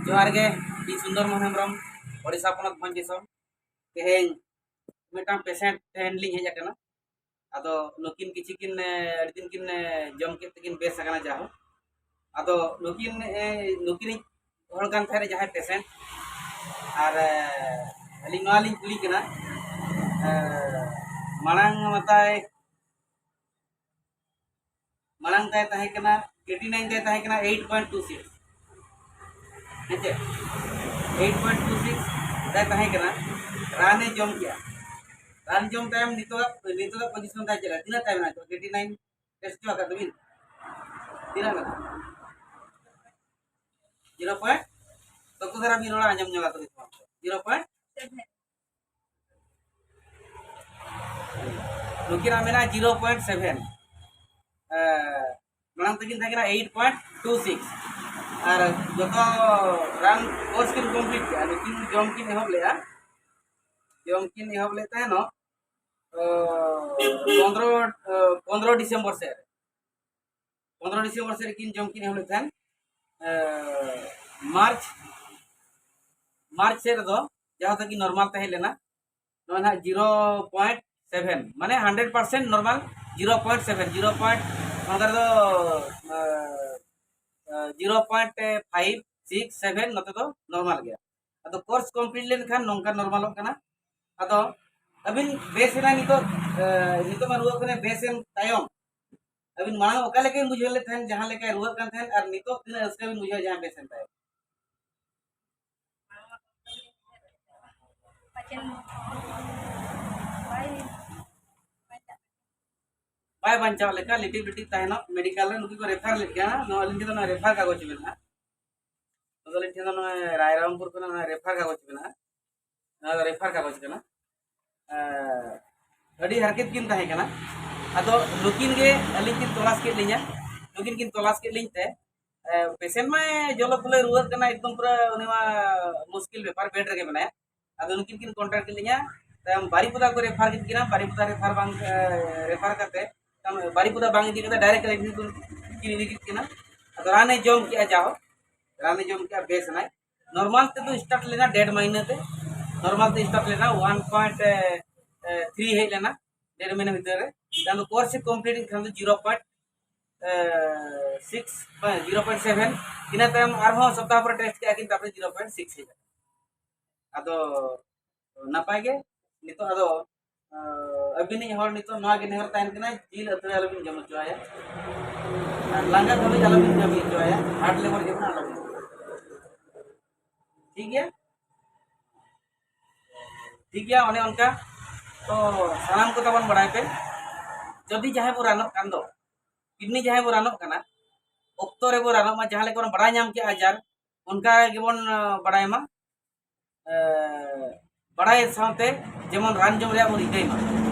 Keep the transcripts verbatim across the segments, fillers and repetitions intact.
ᱡᱚᱦᱟᱨ ᱜᱮ, ᱤᱧ ᱥᱩᱱᱫᱚᱨ ᱢᱳᱦᱚᱱ ᱦᱮᱢᱵᱨᱚᱢ, ᱳᱰᱤᱥᱟ ᱯᱚᱱᱚᱛ ᱵᱷᱚᱸᱡᱽ ᱫᱤᱥᱚᱢ᱾ ᱛᱮᱦᱮᱧ ᱢᱤᱫᱴᱟᱝ ᱯᱮᱥᱮᱱᱴ ᱴᱷᱮᱱ ᱞᱤᱧ ᱦᱮᱡ ᱟᱠᱟᱱᱟ᱾ ᱟᱫᱚ ᱱᱩᱠᱤᱱ ᱠᱤᱪᱷᱩ ᱠᱤᱱ, ᱮ, ᱟᱹᱰᱤ ᱫᱤᱱ ᱠᱤᱱ, ᱮ, ᱡᱚᱢ ᱠᱮᱫ ᱛᱮᱠᱤᱱ ᱵᱮᱥ ᱟᱠᱟᱱᱟ ᱡᱟᱦᱳᱠ᱾ ᱟᱫᱚ ᱱᱩᱠᱤᱱ, ᱮ, ᱱᱩᱠᱤᱱᱤᱡ ᱦᱚᱲ ᱠᱟᱱ ᱛᱟᱦᱮᱸᱫ ᱡᱟᱦᱟᱸᱭ ᱯᱮᱥᱮᱱᱴ, ᱟᱨ, ᱮ, ᱟᱹᱞᱤᱧ ᱱᱚᱣᱟ ᱞᱤᱧ ᱠᱩᱞᱤ ᱠᱟᱱᱟ, ᱮ, ᱢᱟᱲᱟᱝ ᱢᱟᱛᱟᱭ ᱢᱟᱲᱟᱝ ᱛᱟᱭ ᱛᱟᱦᱮᱸ ᱠᱟᱱᱟ, ᱠᱨᱮᱴᱤᱱᱟᱭᱤᱱ ᱛᱟᱭ ᱛᱟᱦᱮᱸ ᱠᱟᱱᱟ eight point two six᱾ ᱦᱮᱸ ᱪᱮ? Eight point two six ᱛᱟᱭ ᱛᱟᱦᱮᱸ ᱠᱟᱱᱟ᱾ ᱨᱟᱱᱮ ᱡᱚᱢ ᱠᱮᱜᱼᱟ᱾ ᱨᱟᱱ ᱡᱚᱢ ᱛᱟᱭᱚᱢ ᱱᱤᱛᱚᱜᱟᱜ, ᱱᱤᱛᱚᱜᱟᱜ ᱯᱚᱡᱤᱥᱚᱱ ᱛᱟᱭ ᱪᱮᱫ ᱞᱮᱠᱟ? ᱛᱤᱱᱟᱹᱜ ᱛᱟᱭ ᱢᱮᱱᱟᱜᱼᱟ? ᱠᱨᱮᱴᱤᱱᱟᱭᱤᱱ ᱴᱮᱥᱴ ᱦᱚᱪᱚ ᱟᱠᱟᱫ ᱛᱟᱹᱵᱤᱱ? ᱛᱤᱱᱟᱹᱜ ᱢᱮᱱᱟᱜᱼᱟ? Zero point? ᱛᱚᱠᱚ ᱫᱷᱟᱨᱟ ᱵᱤᱱ ᱨᱚᱲᱟ, ᱟᱸᱡᱚᱢ ᱧᱚᱜᱟ ᱛᱟᱹᱵᱤᱱ᱾ Zero point? ᱱᱩᱠᱤᱱᱟᱜ ᱢᱮᱱᱟᱜᱼᱟ zero point seven᱾ ᱮ, ᱢᱟᱲᱟᱝ ᱛᱟᱹᱠᱤᱱ ᱛᱟᱦᱮᱸ ᱠᱟᱱᱟ eight point two six᱾ ᱟᱨ ᱡᱚᱛᱚ ᱨᱟᱱ ᱠᱳᱨᱥ ᱠᱤᱱ ᱠᱚᱢᱯᱞᱤᱴ ᱠᱮᱜᱼᱟ᱾ ᱱᱩᱠᱤᱱ ᱡᱚᱢ ᱠᱤᱱ ᱮᱦᱚᱵ ᱞᱮᱜᱼᱟ᱾ ᱡᱚᱢ ᱠᱤᱱ ᱮᱦᱚᱵ ᱞᱮᱫ ᱛᱟᱦᱮᱱᱚᱜ, ᱚ, ᱯᱚᱱᱫᱽᱨᱚ, ᱚ, ᱯᱚᱱᱫᱽᱨᱚ ᱰᱤᱥᱮᱢᱵᱚᱨ ᱥᱮᱫ ᱨᱮ᱾ ᱯᱚᱱᱫᱽᱨᱚ ᱰᱤᱥᱮᱢᱵᱚᱨ ᱥᱮᱫ ᱨᱮᱠᱤᱱ ᱡᱚᱢ ᱠᱤᱱ ᱮᱦᱚᱵ ᱞᱮᱫ ᱛᱟᱦᱮᱱ᱾ ᱮ, ᱢᱟᱨᱪ, ᱢᱟᱨᱪ ᱥᱮᱫ ᱨᱮᱫᱚ ᱡᱟᱦᱟᱸ ᱛᱟᱹᱠᱤᱱ ᱱᱚᱨᱢᱟᱞ ᱛᱟᱦᱮᱸ ᱞᱮᱱᱟ, ᱱᱚᱣᱟ ᱱᱟᱦᱟᱜ zero point seven, ᱢᱟᱱᱮ hundred percent normal. Zero point seven, zero point, ᱱᱚᱣᱟ ᱫᱚ, ᱮ, ᱮ, zero point five six seven ᱱᱚᱛᱮ ᱫᱚ ᱱᱚᱨᱢᱟᱞ ᱜᱮᱭᱟ᱾ ᱟᱫᱚ ᱠᱳᱨᱥ ᱠᱚᱢᱯᱞᱤᱴ ᱞᱮᱱᱠᱷᱟᱱ ᱱᱚᱝᱠᱟ ᱱᱚᱨᱢᱟᱞᱚᱜ ᱠᱟᱱᱟ᱾ ᱟᱫᱚ ᱟᱹᱵᱤᱱ ᱵᱮᱥ ᱮᱱᱟ ᱱᱤᱛᱚᱜ, ᱮ, ᱱᱤᱛᱚᱜ ᱢᱟ ᱨᱩᱣᱟᱹ ᱠᱷᱚᱱᱮ ᱵᱮᱥ ᱮᱱ ᱛᱟᱭᱚᱢ, ᱟᱹᱵᱤᱱ ᱢᱟᱲᱟᱝ ᱚᱠᱟ ᱞᱮᱠᱟ ᱵᱤᱱ ᱵᱩᱡᱷᱟᱹᱣ ᱞᱮᱫ ᱛᱟᱦᱮᱸᱱ, ᱡᱟᱦᱟᱸ ᱞᱮᱠᱟᱭ ᱨᱩᱣᱟᱹᱜ ᱠᱟᱱ ᱛᱟᱦᱮᱸᱱ, ᱟᱨ ᱱᱤᱛᱚᱜ ᱛᱤᱱᱟᱹᱜ ᱨᱟᱹᱥᱠᱟᱹ ᱵᱤᱱ ᱵᱩᱡᱷᱟᱹᱣᱟ ᱡᱟᱦᱟᱸ ᱵᱮᱥ ᱮᱱ ᱛᱟᱭᱚᱢ? ᱵᱟᱭ ᱵᱟᱧᱪᱟᱣ ᱞᱮᱠᱟ, ᱞᱤᱴᱤᱯ ᱞᱤᱴᱤᱯ ᱛᱟᱦᱮᱱᱚᱜ, ᱢᱮᱰᱤᱠᱟᱞ ᱨᱮ ᱱᱩᱠᱩ ᱠᱚ ᱨᱮᱯᱷᱟᱨ ᱞᱮᱫ ᱜᱮᱭᱟ᱾ ᱱᱚᱣᱟ ᱟᱹᱞᱤᱧ ᱴᱷᱮᱱ ᱫᱚ ᱱᱚᱣᱟ ᱨᱮᱯᱷᱟᱨ ᱠᱟᱜᱚᱡᱽ ᱢᱮᱱᱟᱜᱼᱟ᱾ ᱟᱫᱚ ᱟᱹᱞᱤᱧ ᱴᱷᱮᱱ ᱫᱚ ᱱᱚᱣᱟ ᱨᱟᱭᱨᱚᱝᱯᱩᱨ ᱠᱷᱚᱱᱟᱜ ᱱᱚᱣᱟ ᱨᱮᱯᱷᱟᱨ ᱠᱟᱜᱚᱡᱽ ᱢᱮᱱᱟᱜᱼᱟ᱾ ᱱᱚᱣᱟ ᱫᱚ ᱨᱮᱯᱷᱟᱨ ᱠᱟᱜᱚᱡᱽ ᱠᱟᱱᱟ᱾ ᱮᱸ, ᱟᱹᱰᱤ ᱦᱟᱨᱠᱮᱛ ᱠᱤᱱ ᱛᱟᱦᱮᱸ ᱠᱟᱱᱟ᱾ ᱟᱫᱚ ᱱᱩᱠᱤᱱ ᱜᱮ ᱟᱹᱞᱤᱧ ᱠᱤᱱ ᱛᱚᱞᱟᱥ ᱠᱮᱫ ᱞᱤᱧᱟ᱾ ᱱᱩᱠᱤᱱ ᱠᱤᱱ ᱛᱚᱞᱟᱥ ᱠᱮᱫ ᱞᱤᱧ ᱛᱮ, ᱮᱸ, ᱯᱮᱥᱮᱱᱴ ᱢᱟᱭ ᱡᱚᱞᱚ ᱯᱷᱩᱞᱟᱹᱭ ᱨᱩᱣᱟᱹᱜ ᱠᱟᱱᱟ, ᱮᱠᱫᱚᱢ ᱯᱩᱨᱟᱹ ᱩᱱᱤ ᱢᱟ ᱢᱩᱥᱠᱤᱞ ᱵᱮᱯᱟᱨ, ᱵᱮᱰ ᱨᱮᱜᱮ ᱢᱮᱱᱟᱭᱟ᱾ ᱟᱫᱚ ᱱᱩᱠᱤᱱ ᱠᱤᱱ ᱠᱚᱱᱴᱟᱠᱴ ᱠᱮᱫ ᱞᱤᱧᱟ᱾ ᱛᱟᱭᱚᱢ ᱵᱟᱨᱤᱯᱚᱫᱟ ᱠᱚ ᱨᱮᱯᱷᱟᱨ ᱠᱮᱫ ᱠᱤᱱᱟ᱾ ᱵᱟᱨᱤᱯᱚᱫᱟ ᱨᱮᱯᱷᱟᱨ ᱵᱟᱝ, ᱮᱸ, ᱨᱮᱯᱷᱟᱨ ᱠᱟᱛᱮ, ᱛᱟᱭᱚᱢ ᱵᱟᱨᱤᱯᱚᱫᱟ ᱵᱟᱝ ᱤᱫᱤ ᱠᱟᱛᱮ ᱰᱟᱭᱨᱮᱠᱴ ᱠᱤᱱ ᱤᱫᱤ ᱠᱮᱫ ᱠᱤᱱᱟ᱾ ᱟᱫᱚ ᱨᱟᱱᱮ ᱡᱚᱢ ᱠᱮᱜᱼᱟ, ᱡᱟᱦᱳᱠ ᱨᱟᱱᱮ ᱡᱚᱢ ᱠᱮᱜᱼᱟ, ᱵᱮᱥ ᱮᱱᱟᱭ᱾ ᱱᱚᱨᱢᱟᱞ ᱛᱮᱫᱚ ᱥᱴᱟᱨᱴ ᱞᱮᱱᱟ ᱰᱮᱲ ᱢᱟᱦᱤᱱᱟᱹ ᱛᱮ, ᱱᱚᱨᱢᱟᱞ ᱛᱮ ᱥᱴᱟᱨᱴ ᱞᱮᱱᱟ ᱚᱣᱟᱱ ᱯᱚᱭᱮᱱᱴ ᱛᱷᱨᱤ ᱦᱮᱡ ᱞᱮᱱᱟ ᱰᱮᱲ ᱢᱟᱦᱤᱱᱟᱹ ᱵᱷᱤᱛᱤᱨ ᱨᱮ᱾ ᱟᱫᱚ ᱠᱳᱨᱥ ᱠᱚᱢᱯᱞᱤᱴ ᱮᱱ ᱠᱷᱟᱱ ᱫᱚ zero point six, zero point seven. ᱤᱱᱟᱹ ᱛᱟᱭᱚᱢ ᱟᱨᱦᱚᱸ ᱥᱚᱯᱛᱟᱦᱚ ᱯᱚᱨᱮ ᱴᱮᱥᱴ ᱠᱮᱫᱟ ᱠᱤᱱ, ᱛᱟᱨᱯᱚᱨᱮ ᱡᱤᱨᱳ ᱯᱚᱭᱮᱱᱴ ᱥᱤᱠᱥ ᱦᱮᱡ ᱮᱱᱟ᱾ ᱟᱫᱚ ᱱᱟᱯᱟᱭ ᱜᱮ, ᱱᱤᱛᱚᱜ ᱟᱫᱚ ᱟᱹᱵᱤᱱᱤᱡ ᱦᱚᱲ ᱱᱤᱛᱚᱜ ᱱᱚᱣᱟ ᱜᱮ ᱱᱮᱦᱚᱨ ᱛᱟᱦᱮᱱ ᱠᱟᱱᱟ, ᱡᱤᱞ ᱟᱹᱛᱷᱟᱹᱲᱤ ᱟᱞᱚᱵᱤᱱ ᱡᱚᱢ ᱦᱚᱪᱚᱣᱟᱭᱟ, ᱟᱨ ᱞᱟᱸᱜᱟ ᱫᱷᱟᱹᱵᱤᱡ ᱟᱞᱚᱵᱤᱱ ᱠᱟᱹᱢᱤ ᱦᱚᱪᱚᱣᱟᱭᱟ, ᱦᱟᱨᱴ ᱞᱮᱵᱟᱨ ᱡᱮᱢᱚᱱ ᱟᱞᱚᱵᱤᱱ᱾ ᱴᱷᱤᱠ ᱜᱮᱭᱟ, ᱴᱷᱤᱠ ᱜᱮᱭᱟ, ᱚᱱᱮ ᱚᱱᱠᱟ᱾ ᱛᱚ ᱥᱟᱱᱟᱢ ᱠᱚ ᱛᱟᱵᱚᱱ ᱵᱟᱲᱟᱭ ᱯᱮ, ᱡᱩᱫᱤ ᱡᱟᱦᱟᱸᱭ ᱵᱚ ᱨᱟᱱᱚᱜ ᱠᱟᱱ ᱫᱚ, ᱠᱤᱰᱱᱤ ᱡᱟᱦᱟᱸᱭ ᱵᱚ ᱨᱟᱱᱚᱜ ᱠᱟᱱᱟ, ᱚᱠᱛᱚ ᱨᱮᱵᱚ ᱨᱟᱱᱚᱜ ᱢᱟ, ᱡᱟᱦᱟᱸ ᱞᱮᱠᱟ ᱵᱚᱱ ᱵᱟᱲᱟᱭ ᱧᱟᱢ ᱠᱮᱜᱼᱟ ᱟᱡᱟᱨ, ᱚᱱᱠᱟ ᱜᱮᱵᱚᱱ ᱵᱟᱲᱟᱭ ᱢᱟ᱾ ᱵᱟᱲᱟᱭ ᱥᱟᱶᱛᱮ ᱡᱮᱢᱚᱱ ᱨᱟᱱ ᱡᱚᱢ ᱨᱮᱭᱟᱜ ᱵᱚᱱ ᱨᱤᱠᱟᱹᱭ ᱢᱟ᱾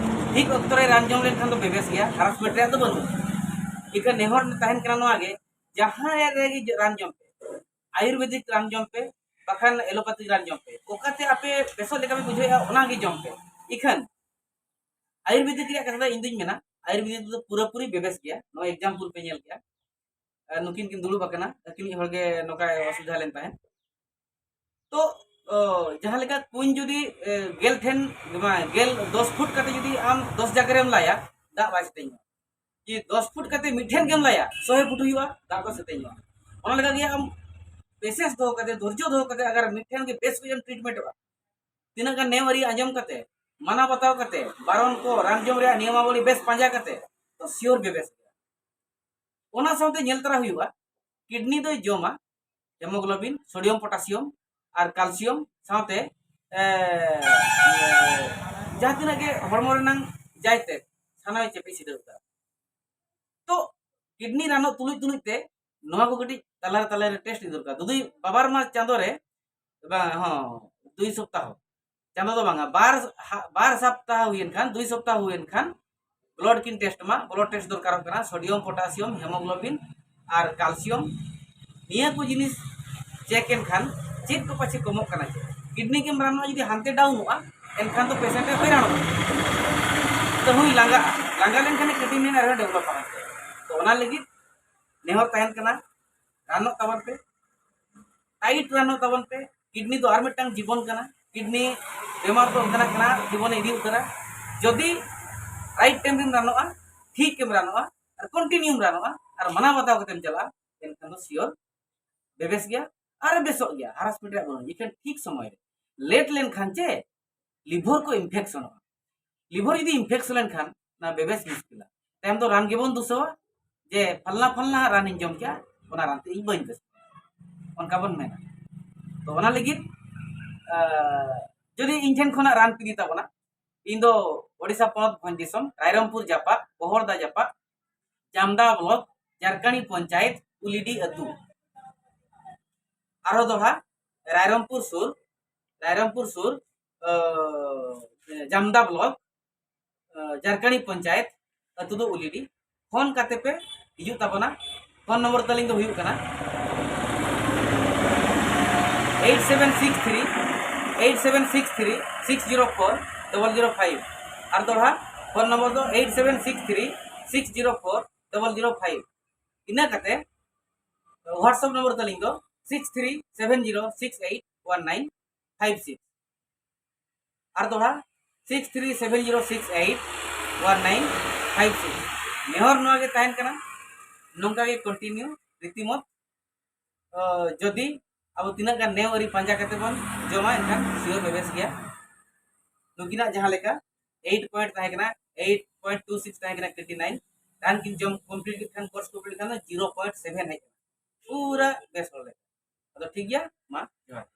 ᱴᱷᱤᱠ ᱚᱠᱛᱚ ᱨᱮ ᱨᱟᱱ ᱡᱚᱢ ᱞᱮᱱᱠᱷᱟᱱ ᱫᱚ ᱵᱮᱵᱮᱥ ᱜᱮᱭᱟ, ᱦᱟᱨᱟᱥᱢᱮᱱᱴ ᱨᱮᱭᱟᱜ ᱫᱚ ᱵᱟᱹᱱᱩᱜᱼᱟ᱾ ᱤᱠᱷᱟᱹᱱ ᱱᱮᱦᱚᱨ ᱛᱟᱦᱮᱱ ᱠᱟᱱᱟ ᱱᱚᱣᱟ ᱜᱮ, ᱡᱟᱦᱟᱸ ᱨᱮᱜᱮ ᱨᱟᱱ ᱡᱚᱢ ᱯᱮ, ᱟᱭᱩᱨᱵᱮᱫᱤᱠ ᱨᱟᱱ ᱡᱚᱢ ᱯᱮ, ᱵᱟᱠᱷᱟᱱ ᱮᱞᱳᱯᱟᱛᱤᱠ ᱨᱟᱱ ᱡᱚᱢ ᱯᱮ, ᱚᱠᱟᱛᱮ ᱟᱯᱮ ᱵᱮᱥᱚᱜ ᱞᱮᱠᱟ ᱯᱮ ᱵᱩᱡᱷᱟᱹᱣᱮᱫᱼᱟ ᱚᱱᱟ ᱜᱮ ᱡᱚᱢ ᱯᱮ᱾ ᱤᱠᱷᱟᱹᱱ ᱟᱭᱩᱨᱵᱮᱫᱤᱠ ᱨᱮᱭᱟᱜ ᱠᱟᱛᱷᱟ ᱫᱚ ᱤᱧ ᱫᱩᱧ ᱢᱮᱱᱟ, ᱟᱭᱩᱨᱵᱮᱫᱤᱠ ᱫᱚ ᱯᱩᱨᱟᱹᱯᱩᱨᱤ ᱵᱮᱵᱮᱥ ᱜᱮᱭᱟ᱾ ᱱᱚᱣᱟ ᱮᱠᱡᱟᱢᱯᱩᱞ ᱯᱮ ᱧᱮᱞ ᱠᱮᱜᱼᱟ, ᱱᱩᱠᱤᱱ ᱠᱤᱱ ᱫᱩᱲᱩᱵ ᱟᱠᱟᱱᱟ, ᱟᱹᱠᱤᱱᱤᱡ ᱦᱚᱲᱜᱮ ᱱᱚᱝᱠᱟ ᱚᱥᱩᱵᱤᱫᱷᱟ ᱞᱮᱱ ᱛᱟᱦᱮᱸᱫ᱾ ᱛᱚ ᱡᱟᱦᱟᱸ ᱞᱮᱠᱟ ᱠᱩᱧ ᱡᱩᱫᱤ ᱜᱮᱞ ᱴᱷᱮᱱ, ᱜᱮᱞ ᱫᱚᱥ ᱯᱷᱩᱴ ᱠᱟᱛᱮ ᱡᱩᱫᱤ ᱟᱢ ᱫᱚᱥ ᱡᱟᱭᱜᱟ ᱨᱮᱢ ᱞᱟᱭᱟ, ᱫᱟᱜ ᱵᱟᱭ ᱥᱮᱛᱮᱧᱚᱜᱼᱟ᱾ ᱡᱩᱫᱤ ᱫᱚᱥ ᱯᱷᱩᱴ ᱠᱟᱛᱮ ᱢᱤᱫ ᱴᱷᱮᱱ ᱜᱮᱢ ᱞᱟᱭᱟ, ᱥᱚᱭ ᱯᱷᱩᱴ ᱦᱩᱭᱩᱜᱼᱟ, ᱫᱟᱜ ᱫᱚ ᱥᱮᱛᱮᱧᱚᱜᱼᱟ᱾ ᱚᱱᱟ ᱞᱮᱠᱟ ᱜᱮ ᱟᱢ ᱯᱮᱥᱮᱱᱥ ᱫᱚᱦᱚ ᱠᱟᱛᱮ, ᱫᱷᱳᱨᱡᱚ ᱫᱚᱦᱚ ᱠᱟᱛᱮ ᱟᱜᱟᱨ ᱢᱤᱫ ᱴᱷᱮᱱ ᱜᱮ ᱵᱮᱥ ᱠᱚᱡ ᱮᱢ ᱴᱨᱤᱴᱢᱮᱱᱴᱚᱜᱼᱟ, ᱛᱤᱱᱟᱹᱜ ᱜᱟᱱ ᱱᱮᱢ ᱟᱹᱨᱤ ᱟᱸᱡᱚᱢ ᱠᱟᱛᱮ, ᱢᱟᱱᱟᱣ ᱵᱟᱛᱟᱣ ᱠᱟᱛᱮ, ᱵᱟᱨᱚᱱ ᱠᱚ, ᱨᱟᱱ ᱡᱚᱢ ᱨᱮᱭᱟᱜ ᱱᱤᱭᱚᱢᱟᱵᱚᱞᱤ ᱵᱮᱥ ᱯᱟᱸᱡᱟ ᱠᱟᱛᱮ, ᱛᱚ ᱥᱤᱭᱳᱨ ᱵᱮᱵᱮᱥ ᱜᱮᱭᱟ᱾ ᱚᱱᱟ ᱥᱟᱶᱛᱮ ᱧᱮᱞ ᱛᱟᱨᱟ ᱦᱩᱭᱩᱜᱼᱟ, ᱠᱤᱰᱱᱤ ᱫᱚᱭ ᱡᱚᱢᱟ ᱦᱮᱢᱳᱜᱞᱳᱵᱤᱱ, ᱥᱳᱰᱤᱭᱟᱢ, ᱯᱚᱴᱟᱥᱤᱭᱟᱢ ᱟᱨ ᱠᱟᱞᱥᱤᱭᱟᱢ ᱥᱟᱶᱛᱮ ᱡᱟᱦᱟᱸ ᱛᱤᱱᱟᱹᱜ ᱜᱮ ᱦᱚᱲᱢᱚ ᱨᱮᱱᱟᱝ ᱡᱟᱭᱛᱮ ᱥᱟᱱᱟᱢᱮ ᱪᱮᱯᱮᱡ ᱥᱤᱫᱷᱟᱹᱣ ᱠᱟᱜᱼᱟ᱾ ᱛᱚ ᱠᱤᱰᱱᱤ ᱨᱟᱱᱚᱜ ᱛᱩᱞᱩᱡ ᱛᱩᱞᱩᱡ ᱛᱮ ᱱᱚᱣᱟ ᱠᱚ ᱠᱟᱹᱴᱤᱡ ᱛᱟᱞᱟᱨᱮ ᱛᱟᱞᱟᱨᱮ ᱴᱮᱥᱴ ᱤᱫᱤ ᱫᱚᱨᱠᱟᱨ᱾ ᱫᱩᱫᱩᱭ ᱵᱟᱵᱟᱨ ᱢᱟ ᱪᱟᱸᱫᱳ ᱨᱮ, ᱵᱟᱝ, ᱦᱚᱸ, ᱫᱩᱭ ᱥᱚᱯᱛᱟᱦᱚ, ᱪᱟᱸᱫᱳ ᱫᱚ ᱵᱟᱝᱟ, ᱵᱟᱨ ᱦᱟ-, ᱵᱟᱨ ᱥᱚᱯᱛᱟᱦᱚ ᱦᱩᱭᱮᱱ ᱠᱷᱟᱱ, ᱫᱩᱭ ᱥᱚᱯᱛᱟᱦᱚ ᱦᱩᱭᱮᱱ ᱠᱷᱟᱱ ᱵᱞᱚᱰ ᱠᱤᱱ ᱴᱮᱥᱴ ᱢᱟ᱾ ᱵᱞᱚᱰ ᱴᱮᱥᱴ ᱫᱚᱨᱠᱟᱨᱚᱜ ᱠᱟᱱᱟ, ᱥᱳᱰᱤᱭᱟᱢ, ᱯᱚᱴᱟᱥᱤᱭᱟᱢ, ᱦᱮᱢᱳᱜᱞᱳᱵᱤᱱ ᱟᱨ ᱠᱟᱞᱥᱤᱭᱟᱢ, ᱱᱤᱭᱟᱹ ᱠᱚ ᱡᱤᱱᱤᱥ ᱪᱮᱠ ᱮᱱ ᱠᱷᱟᱱ ᱪᱮᱫ ᱠᱚ ᱯᱟᱪᱷᱮ ᱠᱚᱢᱚᱜ ᱠᱟᱱᱟ᱾ ᱪᱮ ᱠᱤᱰᱱᱤ ᱜᱮᱢ ᱨᱟᱱᱚᱜᱼᱟ, ᱡᱩᱫᱤ ᱦᱟᱱᱛᱮ ᱰᱟᱣᱩᱱᱚᱜᱼᱟ, ᱮᱱᱠᱷᱟᱱ ᱫᱚ ᱯᱮᱥᱮᱱᱴ ᱮ ᱦᱚᱭᱨᱟᱱᱚᱜᱼᱟ, ᱛᱟᱹᱦᱩᱭ ᱞᱟᱸᱜᱟᱜᱼᱟ᱾ ᱞᱟᱸᱜᱟ ᱞᱮᱱᱠᱷᱟᱱ ᱠᱤᱰᱱᱤ ᱟᱨᱦᱚᱸ ᱰᱮᱵᱷᱞᱚᱯ ᱟᱭ᱾ ᱛᱚ ᱚᱱᱟ ᱞᱟᱹᱜᱤᱫ ᱱᱮᱦᱚᱨ ᱛᱟᱦᱮᱱ ᱠᱟᱱᱟ, ᱨᱟᱱᱚᱜ ᱛᱟᱵᱚᱱ ᱯᱮ᱾ ᱨᱟᱭᱤᱴ ᱨᱟᱱᱚᱜ ᱛᱟᱵᱚᱱ ᱯᱮ᱾ ᱠᱤᱰᱱᱤ ᱫᱚ ᱟᱨ ᱢᱤᱫᱴᱟᱝ ᱡᱤᱵᱚᱱ ᱠᱟᱱᱟ᱾ ᱠᱤᱰᱱᱤ ᱵᱮᱢᱟᱨ ᱫᱚ ᱚᱱᱠᱟᱱᱟᱜ ᱠᱟᱱᱟ, ᱡᱤᱵᱚᱱᱮ ᱤᱫᱤ ᱩᱛᱟᱹᱨᱟ᱾ ᱡᱩᱫᱤ ᱨᱟᱭᱤᱴ ᱴᱟᱭᱤᱢ ᱨᱮᱢ ᱨᱟᱱᱚᱜᱼᱟ, ᱴᱷᱤᱠ ᱮᱢ ᱨᱟᱱᱚᱜᱼᱟ, ᱟᱨ ᱠᱚᱱᱴᱤᱱᱤᱭᱩᱢ ᱨᱟᱱᱚᱜᱼᱟ, ᱟᱨ ᱢᱟᱱᱟᱣ ᱵᱟᱛᱟᱣ ᱠᱟᱛᱮᱢ ᱪᱟᱞᱟᱜᱼᱟ, ᱮᱱᱠᱷᱟᱱ ᱫᱚ ᱥᱤᱭᱳᱨ ᱵᱮᱵᱮᱥ ᱜᱮᱭᱟ ᱟᱨ ᱵᱮᱥᱚᱜ ᱜᱮᱭᱟ᱾ ᱦᱟᱨᱟᱥ ᱯᱤᱰᱟᱜ ᱵᱟᱹᱱᱩᱜᱼᱟ᱾ ᱤᱠᱷᱟᱹᱱ ᱴᱷᱤᱠ ᱥᱚᱢᱚᱭ ᱨᱮ ᱞᱮᱴ ᱞᱮᱱᱠᱷᱟᱱ ᱪᱮ ᱞᱤᱵᱷᱚᱨ ᱠᱚ ᱤᱱᱯᱷᱮᱠᱥᱚᱱᱚᱜᱼᱟ᱾ ᱞᱤᱵᱷᱚᱨ ᱡᱩᱫᱤ ᱤᱱᱯᱷᱮᱠᱥᱚᱱ ᱞᱮᱱᱠᱷᱟᱱ ᱚᱱᱟ ᱵᱮᱵᱮᱥ ᱢᱩᱥᱠᱤᱞᱟ᱾ ᱛᱟᱭᱚᱢ ᱫᱚ ᱨᱟᱱ ᱜᱮᱵᱚᱱ ᱫᱩᱥᱟᱹᱣᱟ ᱡᱮ ᱯᱷᱟᱞᱱᱟ ᱯᱷᱟᱞᱱᱟ ᱨᱟᱱᱤᱧ ᱡᱚᱢ ᱠᱮᱜᱼᱟ, ᱚᱱᱟ ᱨᱟᱱ ᱛᱮ ᱤᱧ ᱵᱟᱹᱧ ᱵᱮᱥ, ᱚᱱᱠᱟ ᱵᱚᱱ ᱢᱮᱱᱟ᱾ ᱛᱚ ᱚᱱᱟ ᱞᱟᱹᱜᱤᱫ ᱟᱸ, ᱡᱩᱫᱤ ᱤᱧ ᱴᱷᱮᱱ ᱠᱷᱚᱱᱟᱜ ᱨᱟᱱ ᱯᱮ ᱤᱫᱤ ᱛᱟᱵᱚᱱᱟ, ᱤᱧ ᱫᱚ ᱳᱰᱤᱥᱟ ᱯᱚᱱᱚᱛ ᱵᱷᱚᱸᱡᱽ ᱫᱤᱥᱚᱢ, ᱨᱟᱭᱨᱚᱝᱯᱩᱨ ᱡᱟᱯᱟᱜ, ᱵᱚᱦᱚᱲᱫᱟ ᱡᱟᱯᱟᱜ, ᱡᱟᱢᱫᱟ ᱵᱞᱚᱠ, ᱡᱟᱨᱠᱟᱱᱤ ᱯᱚᱧᱪᱟᱭᱮᱛ, ᱩᱞᱤᱰᱤ ᱟᱹᱛᱩ᱾ ᱟᱨᱦᱚᱸ ᱫᱚᱲᱦᱟ, ᱨᱟᱭᱨᱚᱝᱯᱩᱨ ᱥᱩᱨ, ᱨᱟᱭᱨᱚᱝᱯᱩᱨ ᱥᱩᱨ, ᱟᱸ, ᱡᱟᱢᱫᱟ ᱵᱞᱚᱠ, ᱟᱸ, ᱡᱟᱨᱠᱟᱱᱤ ᱯᱚᱧᱪᱟᱭᱮᱛ, ᱟᱹᱛᱩ ᱫᱚ ᱩᱞᱤᱰᱤ᱾ ᱯᱷᱳᱱ ᱠᱟᱛᱮ ᱯᱮ ᱦᱤᱡᱩᱜ ᱛᱟᱵᱚᱱᱟ᱾ ᱯᱷᱳᱱ ᱱᱚᱢᱵᱚᱨ ᱛᱟᱹᱞᱤᱧ ᱫᱚ ᱦᱩᱭᱩᱜ ᱠᱟᱱᱟ eight seven six three eight seven six three six zero four double zero five᱾ ᱟᱨ ᱫᱚᱲᱦᱟ ᱯᱷᱳᱱ ᱱᱚᱢᱵᱚᱨ ᱫᱚ eight seven six three six zero four double zero five᱾ ᱤᱱᱟᱹ ᱠᱟᱛᱮ WhatsApp ᱱᱚᱢᱵᱚᱨ ᱛᱟᱹᱞᱤᱧ ᱫᱚ six three seven zero six eight one nine five six᱾ ᱟᱨ ᱫᱚᱲᱦᱟ six three seven zero six eight one nine five six᱾ ᱱᱮᱦᱚᱨ ᱱᱚᱣᱟ ᱜᱮ ᱛᱟᱦᱮᱱ ᱠᱟᱱᱟ, ᱱᱚᱝᱠᱟ ᱜᱮ ᱠᱚᱱᱴᱤᱱᱤᱭᱩ ᱨᱤᱛᱤᱢᱚᱛ᱾ ᱟᱸ, ᱡᱩᱫᱤ ᱟᱵᱚ ᱛᱤᱱᱟᱹᱜ ᱜᱟᱱ ᱱᱮᱣ ᱟᱹᱨᱤ ᱯᱟᱸᱡᱟ ᱠᱟᱛᱮ ᱵᱚᱱ ᱡᱚᱢᱟ, ᱮᱱᱠᱷᱟᱱ ᱥᱤᱭᱳᱨ ᱵᱮᱵᱮᱥ ᱜᱮᱭᱟ᱾ ᱱᱩᱠᱤᱱᱟᱜ ᱡᱟᱦᱟᱸ ᱞᱮᱠᱟ eight point ᱛᱟᱦᱮᱸ ᱠᱟᱱᱟ, eight point two six ᱛᱟᱦᱮᱸ ᱠᱟᱱᱟ creatinine, ᱨᱟᱱ ᱠᱤᱱ ᱡᱚᱢ ᱠᱚᱢᱯᱞᱤᱴ ᱠᱮᱫ ᱠᱷᱟᱱ, ᱠᱳᱨᱥ ᱠᱚᱢᱯᱞᱤᱴ ᱠᱷᱟᱱ ᱫᱚ zero point seven ᱦᱮᱡ ᱮᱱᱟ, ᱯᱩᱨᱟᱹ ᱵᱮᱥ ᱦᱚᱲ ᱞᱮᱠᱟ᱾ ᱟᱫᱚ ᱴᱷᱤᱠ ᱜᱮᱭᱟ, ᱢᱟ ᱡᱚᱦᱟᱨ᱾